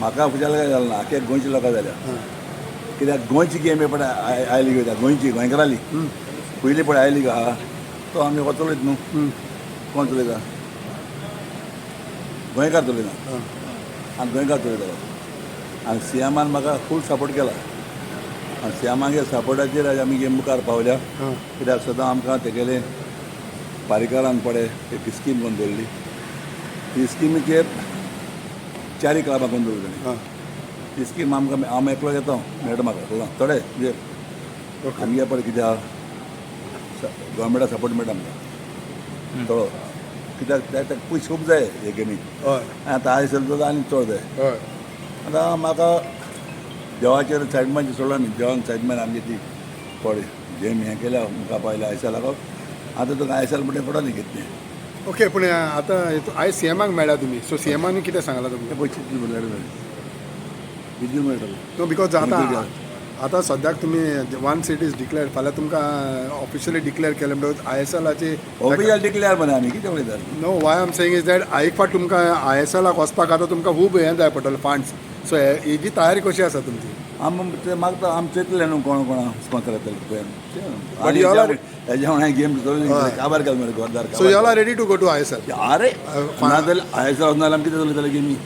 म्हाका खुशालकाय जालें ना, आख्या गोंयच्या लोकां जाल्या. कित्याक गोंयची गेम पळय आयली वयता, गोंयची गोंयकाराली पयली पळय आयली आहा तो आमी हो चलयत न्हू. कोण चलयता? गोंयकार चलयता आनी गोंयकार चलयतालो आनी सीएमान म्हाका फूल सपोर्ट केला आनी सीएमागे सपोर्टाचेर आज आमी गेम मुखार पावल्या. कित्याक सदां आमकां तेगेले पारिकारान पळय एक स्कीम करून दवरली. ही स्किमीचेर चारी क्लबां करून दवरली ताणें. ही स्कीम आमकां, हांव एकलो घेता, मेळटा म्हाका सदां थोडे, म्हणजे आमगे पळय कितें आहा, गव्हर्मेंटा सपोर्ट मेळटा आमकां थोडो, कित्याक ते पयशे खूब जाय हे गेमीक. आतां आयज चलता आनी चड जाय. आतां म्हाका देवाचेर सायडमाची सोडला न्ही, देवान सायडमान आमची ती पळय गेम हें केल्या, मुखार पावयल्या आयएसएलाक. आतां तुका आयएसएल म्हणटा पडो न्ही कितें. ओके, पूण आतां आयज सीएमाक मेळ्ळा तुमी, सो सीएमान कितें सांगलां तुमकां? ते पयशे कितले मेळटले, कितले मेळटले? नो, because आतां आतां सद्याक तुमी वन सीट is declare, फाल्यां तुमकां ऑफिशियली डिक्लेअर केलें म्हणटकच आयएसएलाची ऑफिशियल डिक्लेअर मरे, आमी कितें उलयता? No, why I'm saying is that एक फावट तुमकां आयएसएलाक वचपाक आतां तुमकां खूब हें जाय पडटलें, फंड्स. सो हेजी तयारी कशी आसा तुमची? आम ते मागता, आम चेतले न्हू कोण कोण स्पॉन्सर येतले. But you all are- हेज्या वांगडा गेम चलोवनी, काबार केलो मरे घरदार. So you all are ready to go to ISL? अरे, नाजाल्यार आयएसएल वचना जाल्यार आमी कितें चलयतले गेमी?